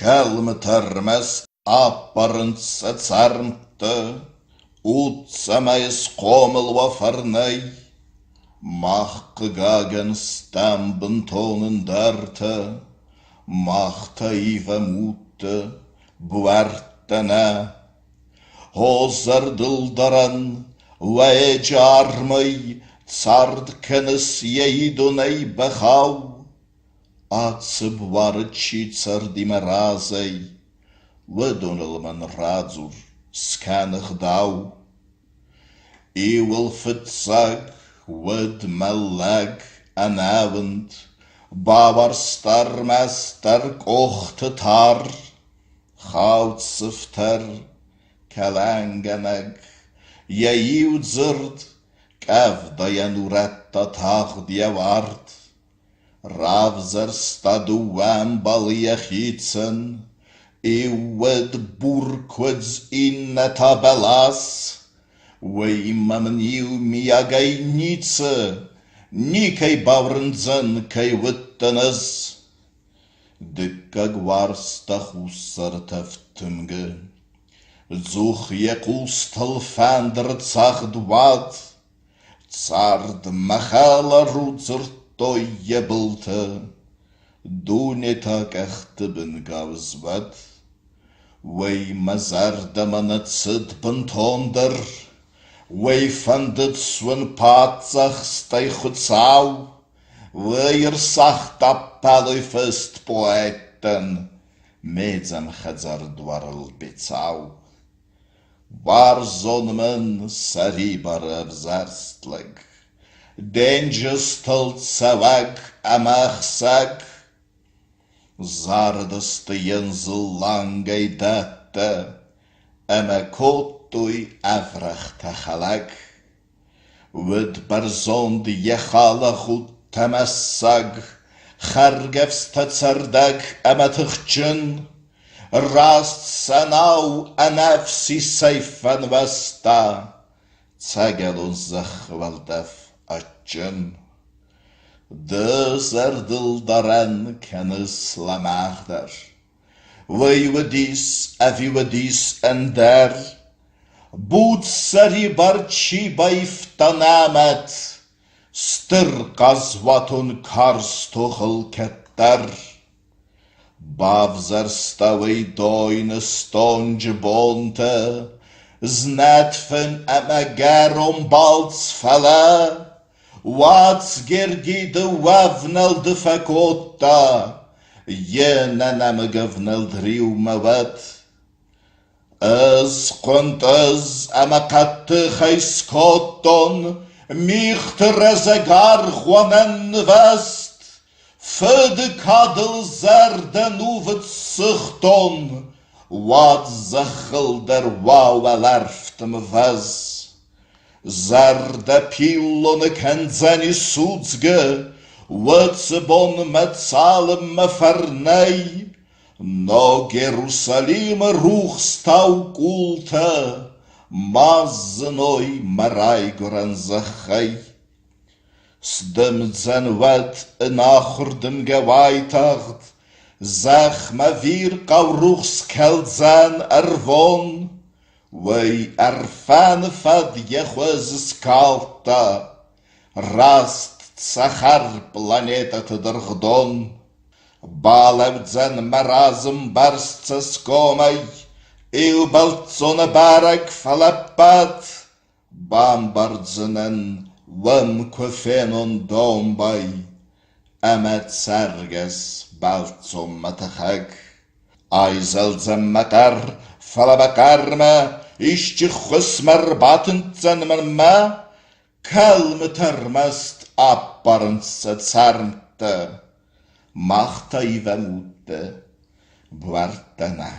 Кӕлмытӕ ӕрмӕст ӕппарынц сӕ цӕрмттӕ, уд цӕмӕй схъомыл уа фӕрнӕй. Мах, хъыгагӕн, стӕм бынтон ӕндӕртӕ, мах та ивӕм удтӕ, буӕрттӕ нӕ. О зӕрдылдарӕн, уӕйыджы армӕй цард кӕныс йӕ идонӕй бӕхау. Ацы буары чи царди мӕ разӕй, уыдоныл мын радзур, скӕн ӕгъдау. Иуыл фыццаг уыд мӕллӕг, ӕнӕуынд, бауарзта ӕрмӕстдӕр къохты тар, хауд сыфтӕр, кӕлӕнгӕнӕг, йӕ иу дзырд къӕвдайӕн урӕдта тагъд йӕ уард. Равзӕрста дыууӕ ӕмбалы йӕхицӕн, иу уыд бур куыдз, иннӕ та бӕлас. Уыимӕ мын иумиагӕй ницы, никӕй бауырндзӕн, кӕй уыдтӕн ӕз. Дыккаг уарзта хуссары тӕвд тынгы. Ӕдзух йӕ хъустыл фӕндыры цагъд уад. Цард мӕ хӕлар у, дзырдтой йӕ былтӕ, дуне та къӕхты бын гауыз уӕд. Уый мӕ зӕрдӕмӕ нӕ цыд бынтондӕр, уый фӕндыд суын паддзах, стӕй Хуыцау, уый ӕрцагъта ппӕлой фыст поэттӕн ме дзӕм хӕдзары дуарыл бецау. Уарзон мын сӕрибары ӕвзӕрст лӕг, Денджызтыл цӕуӕг ӕмӕ ӕхсӕг. Зарыдысты йын зыллангӕй дӕттӕ Ӕмӕ кодтой ӕврӕгътӕ хӕлӕг. Уыд бӕрзонд йӕ халагъуд тӕмӕссаг, Хӕргӕфстӕ цӕрдӕг ӕмӕ тыхджын, Раст сӕнау ӕнӕфсисӕй фӕнвӕзта Цӕгӕлон зӕххы уӕлдӕф адджын. Ды зӕрдылдарӕн кӕныс лӕмӕгъдӕр, Уый уыдис ӕви уыдис ӕндӕр? Буц сӕрибар чи баивта нӕмӕт, Стыр хъазуатон карз тохыл кӕддӕр. Бавзӕрста уый дойны стонджы бонтӕ, Знӕт фын ӕмӕ гӕрон балц, фӕлӕ Уацгерги дыууӕ ӕвнӕлды фӕкодта, Йе нӕнӕмыг ӕвнӕлд риумӕ уӕд. Ӕз хъуынтъыз ӕмӕ хъӕддыхӕй скодтон Мигъты рӕзӕг аргъуанӕн нывӕзт, Фыды кадыл зӕрдӕ нувыд сыгътон, Уадз зӕххыл дӕр уа уӕлӕрвты мвӕз. Зӕрдӕ пиллоны кӕндзӕни судзгӕ, Уыцы бонмӕ цалынмӕ фӕрнӕй Ног Иерусалимы рухстау къултӕ Ма зыной мӕ райгуырӕн зӕххӕй. Сдымдзӕн уӕд ӕнахуыр дымгӕ уайтагъд, Зӕхмӕ вирхъау рухс кӕлдзӕн ӕрвон, Уый Ӕрфӕны фӕд йӕ хуыз скалдта, Раст цӕхӕр планетӕты дыргъдон. Балӕудзӕн мӕ разы мбӕрц цӕсгомӕй, Иу бӕлццоны бӕрӕг, фӕлӕ ппӕт Бамбардзынӕн уӕм, куы фенон домбай Ӕмӕ цӕргӕс бӕлццонмӕ тӕхӕг. Айзӕлдзӕн мӕ хъӕр, фӕлӕ мӕ хъӕрмӕ Исчи ххуысмӕ рбатындздзӕн мӕнмӕ, Кӕлмытӕ рмӕст ӕппарынц сӕ цӕрмттӕ, Мах та ивӕм удтӕ, буӕрттӕ нӕ.